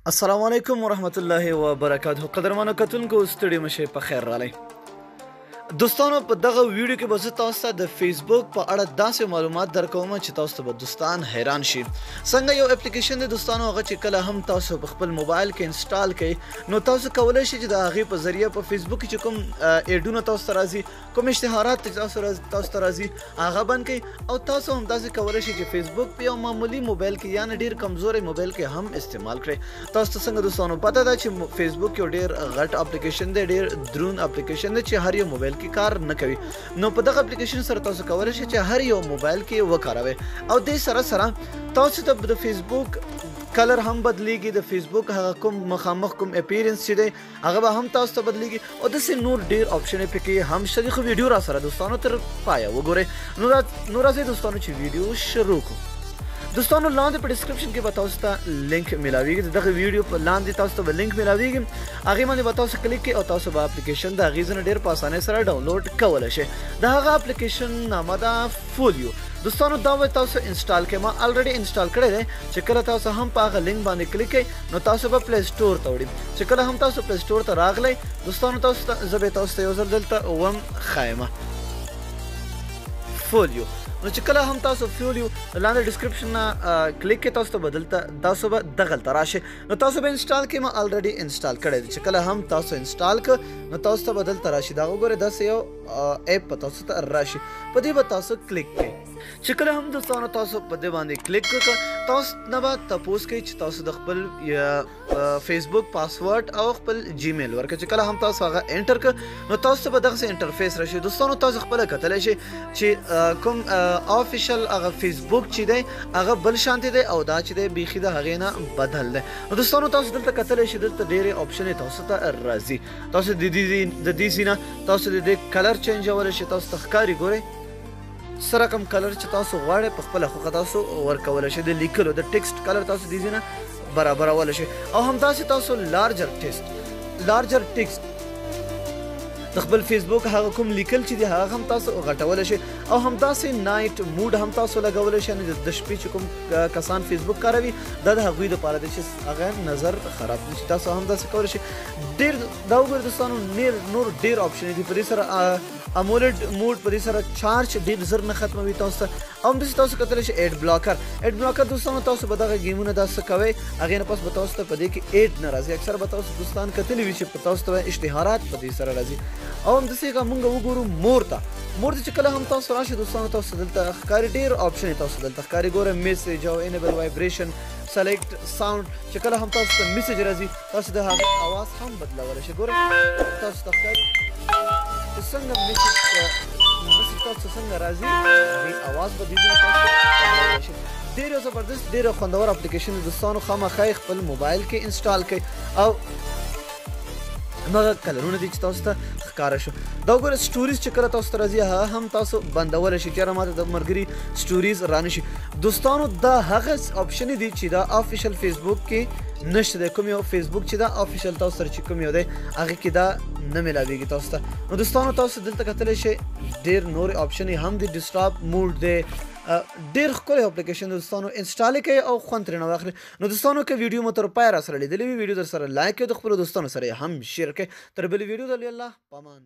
السلام علیکم ورحمت الله وبرکاته. قدرمنو کتونکو، ستړي مشه، په خیر رالی. دوستانو، په دغه ویډیو کې به زه تاسو ته د فیسبوک په اړه داسې معلومات درکوم چې تاسو ته به دوستان حیران شي. څنګه یو اپلیکیشن دی دوستانو، هغه چې کله هم تاسو په خپل موبایل کې انسټال کړئ، نو تاسو کولی شئ چې د هغې په ذریعه په فیسبوک کې چې کوم ایډونه تاسو ته راځي، کوم اشتهارات تاسو ته راځي، هغه بند کړئ، او تاسو هم داسې کولی شئ چې فیسبوک په یو معمولي موبایل کې، یعنې ډیر کمزوری موبایل کې هم استعمال کړئ. تاسو ته څنګه دوستانو پته ده چې فیسبوک یو ډیر غټ اپلیکیشن دی، ډیر درون اپلیکیشن دی چې هر یو موبایل کې کار نه کوي. نو په دغه اپلیکیشن سره تاسو کولی شئ چې هر یو موبایل کې وکاروئ، او دې سره سره تاسو ته د فیسبوک کلر هم بدلیږي، د فیسبوک هغه کوم مخامخ کوم اپیرنس چې دی هغه به هم تاسو ته بدلیږي، او داسې نور ډیر آپشن پکې هم شته دي. خو ویډیو را سره دوستانو تر پایه وګورئ. نو راځئ دوستانو چې ویډیو شروع کړو. دوستانو، لاندې په ډیسکرپشن کې به تاسو ته لینک ملاویږي، د دغه ویډیو په لاندې تاسو ته به لینک ملاویږي، هغې باندې به تاسو کلیک کړئ او تاسو به اپلیکیشن د هغې ځینې ډېر په اسانۍ سره ډاونلوډ کولی شئ. د هغه اپلیکیشن نامه ده فولیو. دوستانو، دا به تاسو انسټال کړئ. ما الریډي انسټال کړی دی. چې کله تاسو هم په هغه لینک باندې کلیک کړئ، نو تاسو به پلی سټور ته وړي. چې کله هم تاسو پلی سټور ته راغلی دوستانو، تاسو ته زه به تاسو ته یو ځل دلته وم ښایم فولیو. نو چې کله هم تاسو فولیو لاندې ډیسکرپشن نه کلیک کړئ، تاسو ته به دلته تاسو به دغلته راشئ، نو تاسو به انسټال کړئ. ما الریډي انسټال کړی دی. چې کله هم تاسو انسټال کړ، نو تاسو ته به دلته راشي. دا وګورئ، داسې یو اپ به تاسو ته راشي، په دې به تاسو کلیک کړئ. چې کله هم دوستانو تاسو په دې باندې کلیک وکړ، تاسو نه به تپوس کوي چې تاسو د خپل فیسبوک پاسورډ او خپل جیمیل ورکړئ. چې کله هم تاسو هغه انټر کړ، نو تاسو ته به دغسې انټرفیس راشي. دوستانو، تاسو خپله کتلی شئ چې کوم آفیشل هغه فیسبوک چې دی هغه بل شانتې دی، او دا چې دی بیخي د هغې نه بدل دی. نو دوستانو، تاسو دلته کتلی شئ، دلته ډېرې آپشنې تاسو ته راځي. تاسو د دې ځای نه تاسو د دې کلر چینجولی شئ. تاسو ته ښکاري، ګورئ څه رقم کلر چې تاسو غواړئ په خپله خوښه تاسو ورکولی شئ. د لیکلو د ټیکسټ کلر تاسو دې ځای نه برابرولی شئ، او همداسې تاسو لارجر ټیکسټ د خپل فیسبوک هغه کوم لیکل چې دی هغه هم تاسو غټولی شئ، او همداسې نایټ موډ هم تاسو لګولی شئ. د شپې چې کوم کسان فیسبوک کاروي، دا د هغوی دپاره دی چې هغه نظر خراب نه شي. تاسو هم داسې کولی شئ. ډېر دا وګورئ دوستانو، نور ډېر آپشن دي. په دې سره امولډ موډ، په دې سره چارج ډېر زر نه ختموي تاسو ته. او همداسې تاسو کتلی شئ ایډ بلاکر. ایډ بلاکر دوستانو، تاسو به دغه ګیمونه داسې کوئ، هغې نه پس به تاسو ته په دې کې ایډ نه راځي. اکثر به تاسو دوستان کتلي وي چې په تاسو ته اشتهارات په دې سره راځي. او همداسې که مونږ وګورو مور ته، مور ته چې کله هم تاسو راشئ دوستانو، تاسو دلته ښکاري ډېر آپشن تاسو دلته ښکاري. ګوره میسج او انیبل وایبریشن، سلیکټ ساوند. چې کله هم تاسو ته میسج راځي، تاسو د هغې اواز هم بدلولی شئ. ګوره تاسو ته ښکاري چې څنګه میسج تاسو څنګه راځي، هغې اواز به دې ځای تاسو بدلولی شئ. ډېر یو زبردست، ډېر خوندور اپلیکیشن دوستانو، خامخا یې خپل موبایل کې انسټال کړئ. او هماغه کلرونه دي چې تاسو ته ښکاره شو. دا وګوره سټوریز چې کله تاسو ته راځي، هغه هم تاسو بندولی شئ چې یاره ماته د ملګري سټوریز رانه شي. دوستانو، دا هغه آپشن دي چې دا آفیشل فیسبوک کې نشته دی. کوم یو فیسبوک چې دا آفیشل تاسو سره چې کوم یو دی، هغې کې دا نه میلاویږي تاسو ته. نو دوستانو، تاسو دلته کتلی شئ ډېر نور آپشن هم دي. ډیسکټاپ موډ دی، ډېر ښکلی اپلیکیشن دوستانو، انسټال یې کړئ او خوند ترېنه واخلئ. نو دوستانو، که ویډیو مو تر پایه را سره لیدلې وي، ویډیو در سره لایک کړئ، د خپلو دوستانو سره یې هم شیر کړئ. تر بلې ویډیو د الله پامان.